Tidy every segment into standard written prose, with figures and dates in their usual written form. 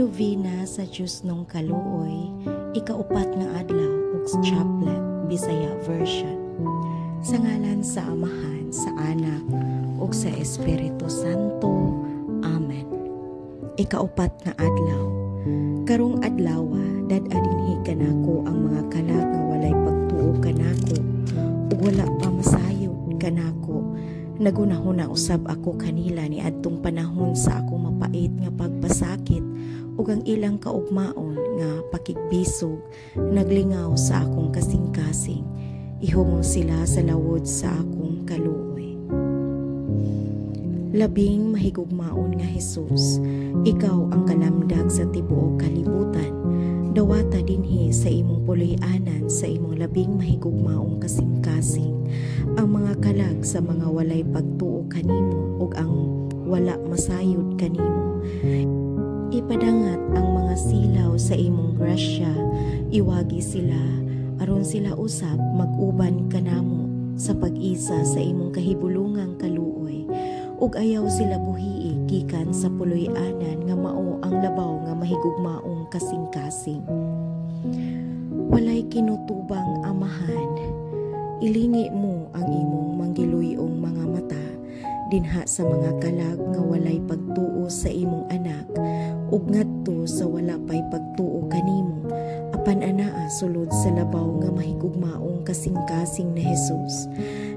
Novena sa Diyos nung Kaluoy, ikaupat nga adlaw ug chaplet, Bisaya version. Sa ngalan sa Amahan, sa Anak ug sa Espiritu Santo. Amen. Ikaupat nga adlaw. Karong adlawa, dad-a dinhi kanako ang mga kalag nga walay pagtuo kanako ug wala pa masayod kanako. Naghunahuna usab ako kanila ni adtong panahon sa akong mapait nga pagpasakit ug ang ilang kaugmaon nga pakigbisog naglingaw sa akong kasing-kasing. Ihumon sila sa lawod sa akong kaluoy. Labing mahigugmaon nga Hesus, ikaw ang kalamdag sa tibuok kalibutan. Dawata dinhi sa imong puloy-anan sa imong labing mahigugmaong kasing-kasing ang mga kalag sa mga walay pagtuo kanimo ug ang wala masayod kanimo. Ipadangat ang mga silaw sa imong grasya, iwagi sila aron sila usab mag-uban kanamo sa pag-isa sa imong kahibulungang kaluoy ug ayaw sila buhii gikan sa puloy-anan nga mao ang labaw nga mahigugmaong kasing-kasing. Walay kinutubang Amahan, ilingi mo ang imong manggiluyong mga mata dinha sa mga kalag nga walay pagtuo sa imong anak ug ngadto sa wala pay pagtuo kanimo, apan anaa sulod sa labaw nga mahigugmaong kasing-kasing na Hesus.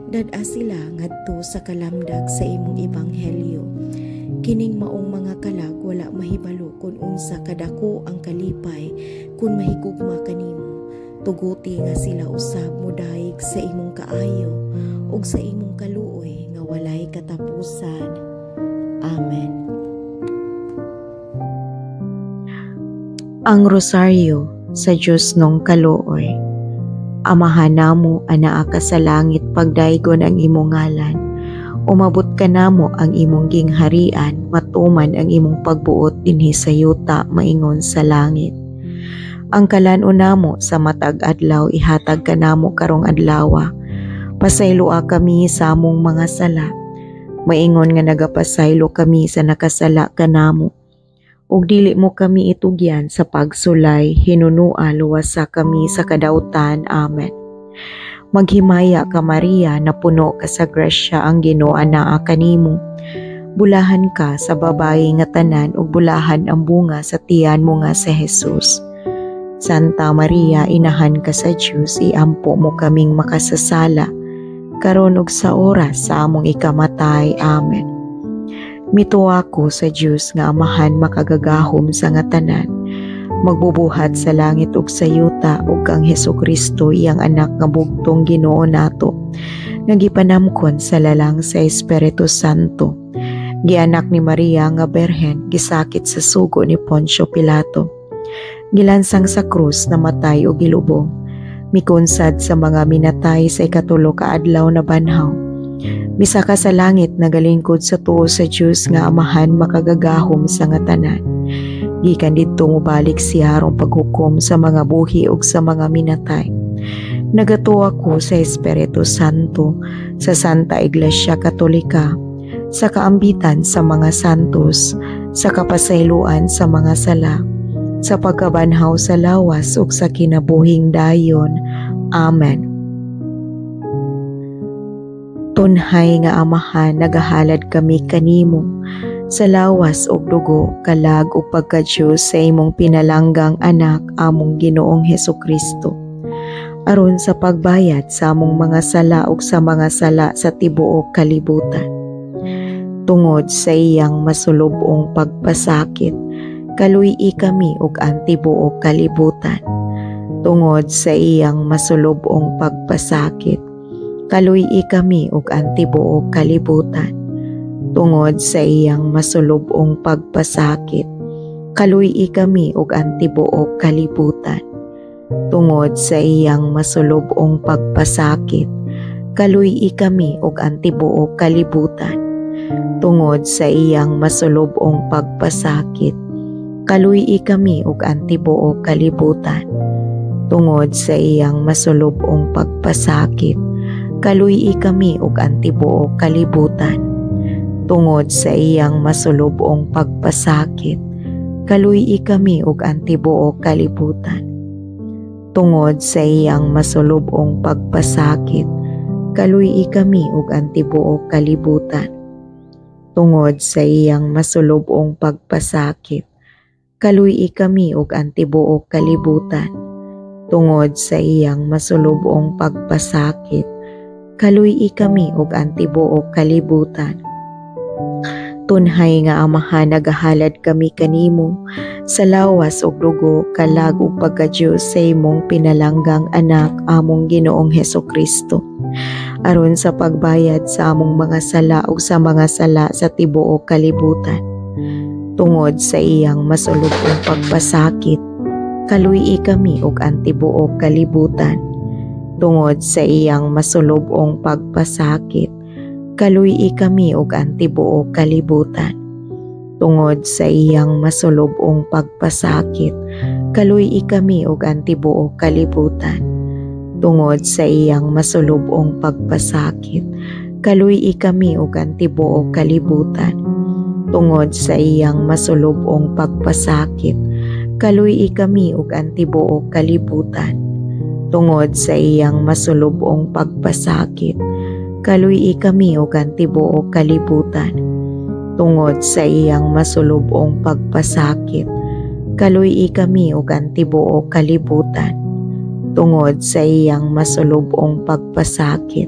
Dad-a sila ngadto sa kalamdag sa imong ebanghelyo. Kining maong mga kalag wala mahibalo kung unsa kadako ang kalipay kung mahigugma kanimo. Tuguti nga sila usab modayeg sa imong kaayo ug sa imong kaluoy nga walay katapusan. Amen. Ang Rosaryo sa Diyos nung Kaluoy. Amahan namo, anaa ka sa langit, pagdaygon ang imong ngalan. Umabot ka namo ang imong gingharian, matuman ang imong pagbuot dinhi sa yuta maingon sa langit. Ang kalan-on namo sa matag adlaw ihatag kanamo karong adlawa. Pasayloa kami sa among mga sala, maingon nga nagapasaylo kami sa nakasala kanamo. Ug dili mo kami itugyan sa pagsulay, hinunua luwasa kami sa kadautan. Amen. Maghimaya ka, Maria, napuno ka sa grasya, ang Ginoo anaa kanimo. Bulahan ka sa babayi nga tanan ug bulahan ang bunga sa tiyan mo nga si Jesus. Santa Maria, inahan ka sa Dios, iampo mo kaming makasasala karon ug sa oras sa among ikamatay. Amen. Mituo ko sa Dios nga Amahan makagagahom sa nga tanan, magbubuhat sa langit ug sa yuta, ug kang Hesukristo, iyang anak nga bugtong Ginoo nato, nga gipanamkon sa lalang sa Espiritu Santo, gianak ni Maria nga Berhen, gisakit sa sugo ni Poncio Pilato, gilansang sa krus, namatay ug gilubong, mikunsad sa mga minatay, sa ikatulo ka adlaw na banhaw, misaka sa langit, nagalingkod sa tuo sa Dios nga Amahan makagagahom sa nga tanan. Gikan didto mobalik siya aron paghukom sa mga buhi ug sa mga minatay. Nagatuo ako sa Espiritu Santo, sa Santa Iglesia Katolika, sa kaambitan sa mga santos, sa kapasayloan sa mga sala, sa pagkabanhaw sa lawas ug sa kinabuhing dayon. Amen. Tunhay nga Amahan, nagahalad kami kanimo sa lawas ug dugo, kalag ug pagka-Dios sa imong pinalanggang anak, among Ginoong Hesukristo, aron sa pagbayad sa among mga sala ug sa mga sala sa tibuok kalibutan. Tungod sa iyang masulub-ong pagpasakit, kaluy-i kami ug ang tibuok kalibutan. Tungod sa iyang masulub-ong pagpasakit, kaluy-i kami ug ang tibuok kalibutan. Tungod sa iyang masulub-ong pagpasakit, kaluy-i kami ug ang tibuok kalibutan. Tungod sa iyang masulub-ong pagpasakit, kaluy-i kami ug ang tibuok kalibutan. Tungod sa iyang masulub-ong pagpasakit, kaluy-i kami ug ang tibuok kalibutan. Tungod sa iyang masulub-ong pagpasakit, kaluy-i kami ug ang tibuok kalibutan. Tungod sa iyang masulub-ong pagpasakit, Kaluy-i kami ug ang tibuok kalibutan. Tungod sa iyang masulub-ong pagpasakit, kaluy-i kami ug ang tibuok kalibutan. Tungod sa iyang masulub-ong pagpasakit, kaluy-i kami ug ang tibuok kalibutan. Tungod sa iyang masulub-ong pagpasakit, kaluy-i kami ug ang tibuok kalibutan. Tunhay nga Amahan, nagahalad kami kanimo sa lawas ug dugo, kalag ug pagka-Dios sa imong pinalanggang Anak, among Ginoong Heso Kristo, aron sa pagbayad sa among mga sala ug sa mga sala sa tibuok kalibutan. Tungod sa iyang masulub-ong pagpasakit, kaluy-i kami ug ang tibuok kalibutan. Tungod sa iyang masulub-ong pagpasakit, kaluy-i kami ug ang tibuok kalibutan. Tungod sa iyang masulub-ong pagpasakit, kaluy-i kami ug ang tibuok kalibutan. Tungod sa iyang masulub-ong pagpasakit, kaluy-i kami ug ang tibuok kalibutan. Tungod sa iyang masulub-ong pagpasakit, kaluy-i kami ug ang tibuok kalibutan. Tungod sa iyang masulub-ong pagpasakit, kaluy-i kami ug ang tibuok kalibutan. Tungod sa iyang masulub-ong pagpasakit, kaluy-i kami ug ang tibuok kalibutan. Tungod sa iyang masulub-ong pagpasakit,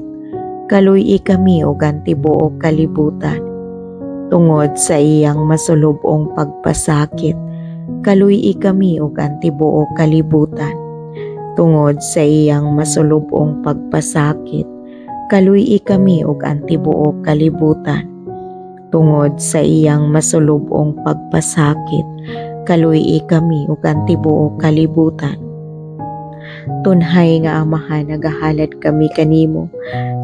kaluy-i kami ug ang tibuok kalibutan. Tungod sa iyang masulub-ong pagpasakit, kaluy-i kami ug ang tibuok kalibutan. Tungod sa iyang masulub-ong pagpasakit, kaluy-i kami ug ang tibuok kalibutan. Tungod sa iyang masulub-ong pagpasakit, kaluy-i kami ug ang tibuok kalibutan. Tunhay nga Amahan, nagahalad kami kanimo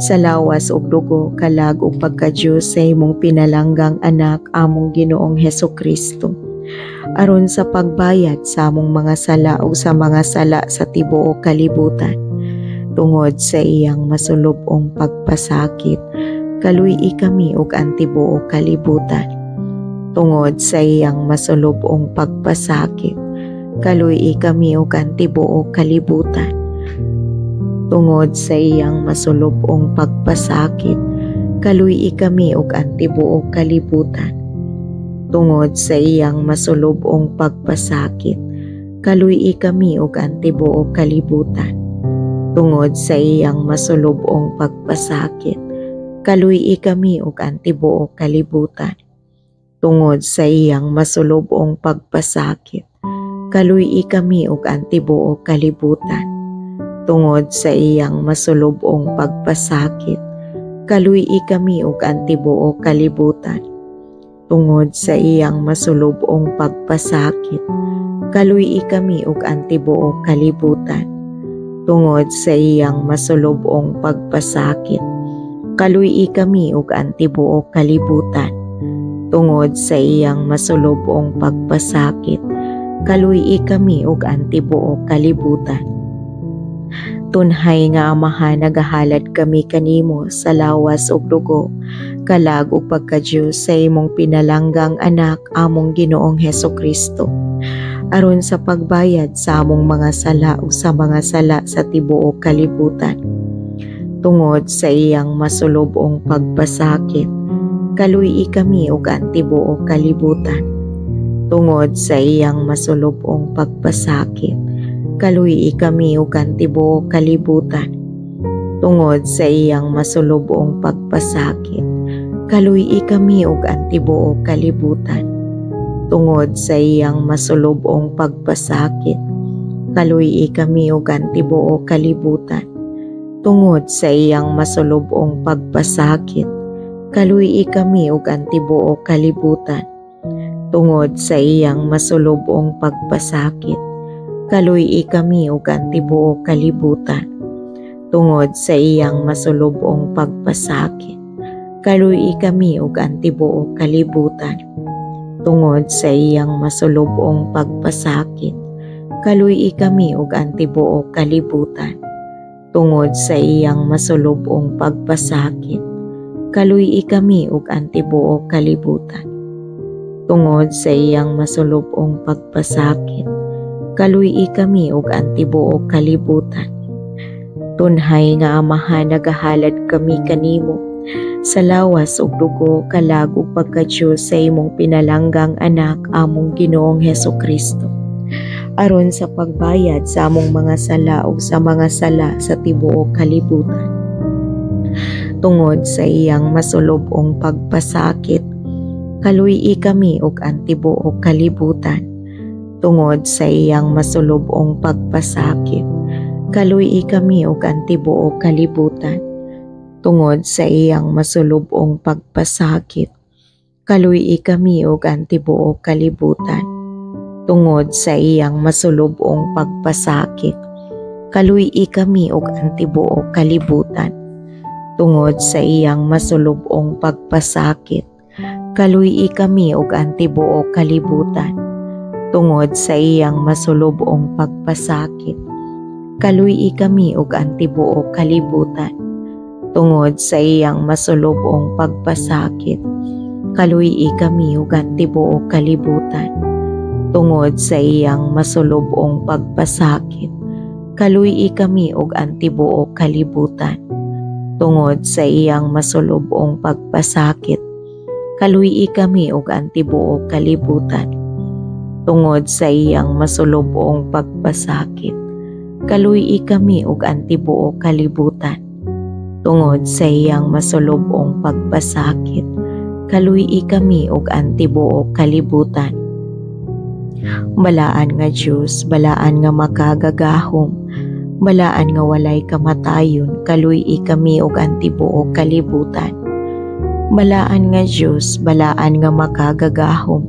sa lawas ug dugo, kalag ug pagka-Dios sa imong pinalanggang Anak, among Ginoong Heso Kristo, aron sa pagbayad sa among mga sala ug sa mga sala sa tibuok kalibutan. Tungod sa iyang masulub-ong pagpasakit, kaluy-i kami ug ang tibuok kalibutan. Tungod sa iyang masulub-ong pagpasakit, kaluy-i kami ug ang tibuok kalibutan. Tungod sa iyang masulub-ong pagpasakit, kaluy-i kami ug ang tibuok kalibutan. Tungod sa iyang masulub-ong pagpasakit, kaluy-i kami ug ang tibuok kalibutan. Tungod sa iyang masulub-ong pagpasakit, kaluy-i kami ug ang tibuok kalibutan. Tungod sa iyang masulub-ong pagpasakit, kaluy-i kami ug ang tibuok kalibutan. Tungod sa iyang masulub-ong pagpasakit, kaluy-i kami ug ang tibuok kalibutan. Tungod sa iyang masulub-ong pagpasakit, kaluy-i kami ug ang tibuok kalibutan. Tungod sa iyang masulub-ong pagpasakit, kaluy-i kami ug ang tibuok kalibutan. Tungod sa iyang masulub-ong pagpasakit, kaluy-i kami ug ang tibuok kalibutan. Tunhay nga Amahan, nagahalad kami kanimo sa lawas ug dugo, kalag ug pagka-Dios sa imong pinalanggang Anak, among Ginoong Heso Kristo, aron sa pagbayad sa among mga sala ug sa mga sala sa tibuok kalibutan. Tungod sa iyang masulub-ong pagpasakit, kaluy-i kami ug ang tibuok kalibutan. Tungod sa iyang masulub-ong pagpasakit, kaluy-i kami ug ang tibuok kalibutan. Tungod sa iyang masulub-ong pagpasakit, kaluy-i kami ug ang tibuok kalibutan. Tungod sa iyang masulub-ong pagpasakit, kaluy-i kami ug ang tibuok kalibutan. Tungod sa iyang masulub-ong pagpasakit, kaluy-i kami ug ang tibuok kalibutan. Tungod sa iyang masulub-ong pagpasakit, kaluy-i kami ug ang tibuok kalibutan. Tungod sa iyang masulub-ong pagpasakit, kaluy-i kami ug ang tibuok kalibutan. Tungod sa iyang masulub-ong pagpasakit, kaluy-i kami ug ang tibuok kalibutan. Tungod sa iyang masulub-ong pagpasakit, kaluy-i kami ug ang tibuok kalibutan. Tungod sa iyang masulub-ong pagpasakit, kaluy-i kami ug ang tibuok kalibutan. Tunhay nga Amahan, nagahalad kami kanimo sa lawas ug dugo, kalag ug pagka-Dios sa imong pinalanggang anak, among Ginoong Hesus Kristo, aron sa pagbayad sa among mga sala ug sa mga sala sa tibuok kalibutan. Tungod sa iyang masulub-ong pagpasakit, kaluy-i kami ug ang tibuok kalibutan. Tungod sa iyang masulub-ong pagpasakit, kaluy-i kami ug ang tibuok kalibutan. Tungod sa iyang masulub-ong pagpasakit, kaluy-i kami ug ang tibuok kalibutan. Tungod sa iyang masulub-ong pagpasakit, kaluy-i kami ug ang tibuok kalibutan. Tungod sa iyang masulub-ong pagpasakit, kaluy-i kami ug ang tibuok kalibutan. Tungod sa iyang masulub-ong pagpasakit, kaluy-i kami ug ang tibuok kalibutan. Tungod sa iyang masulub-ong pagpasakit, kaluy-i kami ug ang tibuok kalibutan. Tungod sa iyang masulub-ong pagpasakit, kaluy-i kami ug ang tibuok kalibutan. Tungod sa iyang masulub-ong pagpasakit, kaluy-i kami ug ang tibuok kalibutan. Tungod sa iyang masulub-ong pagpasakit, kaluy-i kami ug ang tibuok kalibutan. Tungod sa iyang masulub-ong pagpasakit, kaluy-i kami ug ang tibuok kalibutan. Balaan nga Dios, balaan nga makagagahom, balaan nga walay kamatayon, kaluy-i kami ug ang tibuok kalibutan. Balaan nga Dios, balaan nga makagagahom,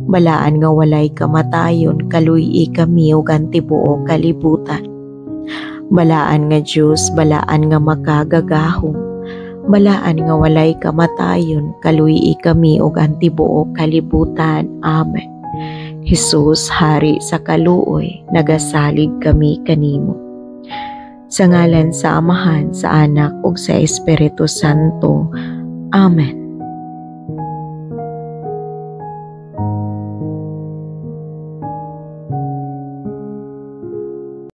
balaan nga walay kamatayon, kaluy-i kami ug ang tibuok kalibutan. Balaan nga Dios, balaan nga makagagahom, balaan nga walay kamatayon, kaluy-i kami ug ang tibuok kalibutan. Amen. Jesus, Hari sa kaluoy, nagasalig kami kanimo. Sa ngalan sa Amahan, sa Anak ug sa Espiritu Santo. Amen.